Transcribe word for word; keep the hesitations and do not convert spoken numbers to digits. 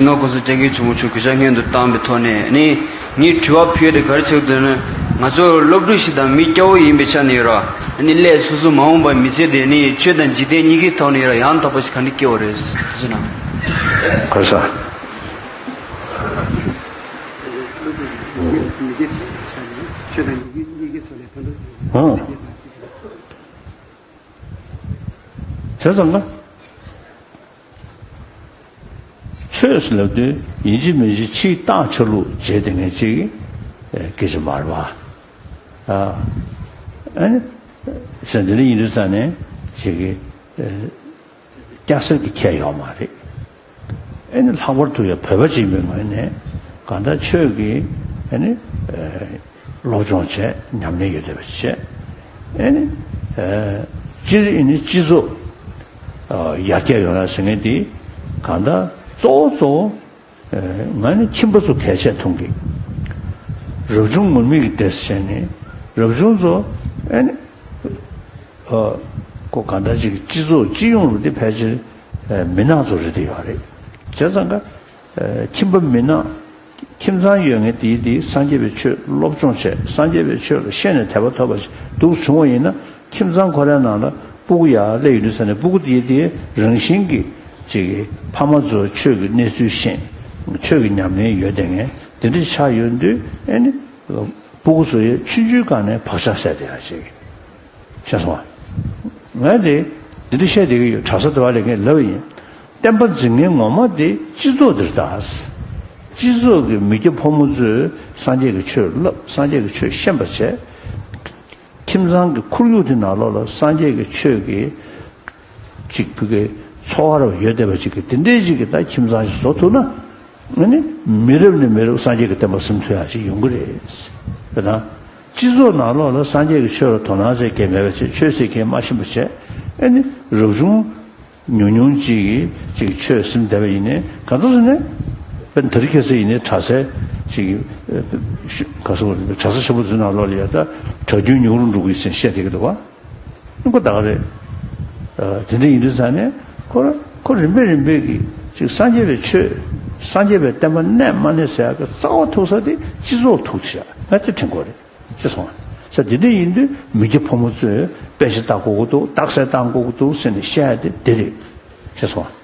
ནོར་༸གོང་ས་༸སྐྱབས་མགོན་ཆེན་པོ་མཆོག་གུས་ཕྱག་སྔོན་དུ་བཏང་བའི་ཐོག་ནས་ནི། ངས་དྲི་བ་ཕུལ་ཡ་དེ་ག་རེ་ཟེར་དུས་ནི། ང་ཚོ་སློབ་ཕྲུག་ཞིག་དང་མི་སྐྱ་བོ་ཡིན་པའི་ཆ་ནས་ར། ནི་སླད་སོ་སོ་མ་འོངས་པ་མི་ཚེ་དེ་ནི་ཆོས་དང་འཇིག་རྟེན་གཉིས་ཀའི་ཐོག་ནས་ར་ཡང་དག་པ་ཞིག་ག་འདྲ་སྐྱེ་བ་རེད་ཟེར་ན། ག་རེ་ཟེར། ཆོས་དང་འཇིག་རྟེན་གཉིས་ཀའི་ཐོག་ནས་ད་དུང་། ཨང་། བྱས་ཙང་ན། ཆོས་ཟེར་ལབ་དུས་ཡིན་གཅིག་མིན་གཅིག་ཕྱིའི་རྟགས་ཆ་ལུགས་བྱས་དེ་ངས་ཅིག་སྐད་ཆ་མ་རེད་པ། ཨ་ནི། ཟེར་འདི་འདྲ་ཡིན་དུས་ཙང་ནས་ཅིག་གི་སྐྱ་སེར་གྱི་ཁྱད་ཡོད་མ་རེད། ཨ་ནི་ལྷག་པར་དུ་ཡང་བོད་པ་ཅིག་ཡིན་པའི་ངོས་ནས་གང་ལྟར་ཆོས་ཀྱི་ཨ་ནི། སློབ་སྦྱོང་བྱས། ཉམས་ལེན་ཡོད་བསྡད་པ་བྱས། ཨེ་ནི། སྤྱིར་ཨེ་ནི་སྤྱི་ཚོགས་ཡར་རྒྱས་ཡོང་ཡ་ཟེར་མཁན་དེ་གང་ལྟར་གཙོ་བོ་གཙོ་བོ་ང་ནི་ཁྱིམ་པ་ཚོ་གལ་ཆེ་མཐོང་གི། རབ་བྱུང་ངུར་སྨྲིག་གི་སྡེ་ཟེར་ནས་རབ་བྱུང་ཚོ་ཨེ་ནི། ཁོ་གང་ལྟར་ཅིག་སྤྱི་ཚོགས་སྤྱི་ཡོངས་ལ་དེ་ཕལ་ཆེར་མི་ནག་ཚོ་རེད་དེ་ཡོད་རེད། བྱས་ཙང་ཀ་ཁྱིམ་པ་མི་ནག་ཁྱིམ་ཚང་ཡོད་མཁན་དེའི་དེ་སངས་རྒྱས་པའི་ཆོས་སློབ་སྦྱོང་བྱས། སངས་རྒྱས་པའི་ཆོས་ལ་ཤེས་ནས་དད་པ་ཐོབ་པ་ཞིག་འདུག་བྱུང་བ་ཡིན་ན། ཁྱིམ་ཚང་ཁོ་རའི་ནང་ལ་སྤུ་གུ་ཡར་སླེབས་ཡོང་དུས་ཙ་ནས་སྤུ་གུ་དེའི་དེ་རང་བཞིན་གྱིས་ཅིག་ཕ་མ་ཚོ་ཆོས་ཀྱི་གནས་ཚུལ་ཤེས། ཆོས་ཀྱི་ཉམས་ལེན་ཡོད་བསྡད་མཁན་དེ་འདྲ་ཆགས་ཡོང་དུས་ཨེ་ནི། སྤུ་གུ་ཚོ་ཡི་ཆུང་ཆུང་སྒང་ནས་བག་ཆགས་སད་བསྡད་ཡ་ཅིག་ཤེས་སོང་ང་། ང་དེ་འདི་འདྲ་བཤད་བསྡད་ཀྱི་ཡོད། གྲྭ་ས་དེ་བ་ལས་ངས་ལབ་ཡིན། བསྟན་པ་འཛིན་མཁན་ངོ་མ་དེ་སྤྱི་ཚོགས་འདིར་གདའ། སྤྱི་ཚོགས་ཀྱི་མི་སྐྱ་ཕོ་མོ་ཚོས་སངས་རྒྱས་ཀྱི་ཆོས་བསླབ། སངས་རྒྱས་ཀྱི་ཆོས་ཤེས་པ་བྱས། ཁྱིམ་ཚང་གི་ཁོར་ཡུག་དེ་ནང་ལོགས་ལ་སངས་རྒྱས་ཀྱི་ཆོས་ཀྱི་ཅིག་ཕུ་གེ་འཚོ་བ་རབ་ཡོད་བསྡད་པ་ཅིག་གི་དེ་འདྲའི་ཅིག་གི་ད་ཁྱིམ་ཚང་ཞིག་བཟོ་ཐུབ་ན། ཨ་ནི་མི་རབས་ནས་མི་རབས་སངས་རྒྱས་ཀྱི་བསྟན་པ་སིམ་ཐུབ་ཡག་ཅིག་ཡོང་གི་རེད། དེ་དང་། སྤྱི་ཚོགས་ནང་ལོགས་ལ་སངས་རྒྱས་ཀྱི་ཆོས་ལ་དོ་སྣང་བྱེད་མཁན་མེད་པ་བྱས། ཆོས་ཟེར་མཁན་མ་ཤེས་པ་བྱས། ཨ་ནི་རབ་བྱུང་ཉུང་ཉུང་ཅིག་གིས་ཅིག་ཆོས་སིམ་བསྡད་པ་ཡིན་ནའི་གང་ལྟར་ཟེར་ནས། དཔེར་ན་དེ་རིང་ཁ་སང་ཡིན་ནའི་གྲྭ་སའི་ཅིག་ག་སོ་གྲྭ་ས་ཆེན་པོ་ཚོའི་ནང་ལོགས་ལ་ཡ་ད་གྲྭ་རྒྱུན་ཉུང་རུ་འགྲོ་གི་ཡིན་ཟེར་བཤད་བསྡད་ཀྱི་འདུག་བ། ཁོ་ད་ག་རེད། དེ་འདྲ་ཡིན་དུས་ཙང་ནས་ཁོ་ཁོ་རིམ་པས་རིམ་པས་ཀྱིས་ཅིག་སངས་རྒྱས་པའི་ཆོས། སངས་རྒྱས་པའི་བསྟན་པ་གནས་མ་གནས་ཟེར་ཡག་གི་རྩ་བ་ཐུག་ས་དེ་སྤྱི་ཚོགས་ཐུག་བྱ། ང་དེ་དྲན་གྱི་ཡོད་རེད། ཅེས་གསུངས་པ། ས་དེ་འདྲ་ཡིན་དུས་མི་སྐྱ་ཕོ་མོ་ཚོས་དཔེ་ཆ་ལྟ་དགོས་ཀྱི་འདུག་རྟགས་གསལ་བཏང་དགོས་ཀྱི་འདུག་ཟེར་ནས་བཤད་ཡ་དེ་དེ་རེད། ཅེས་གསུངས་པ།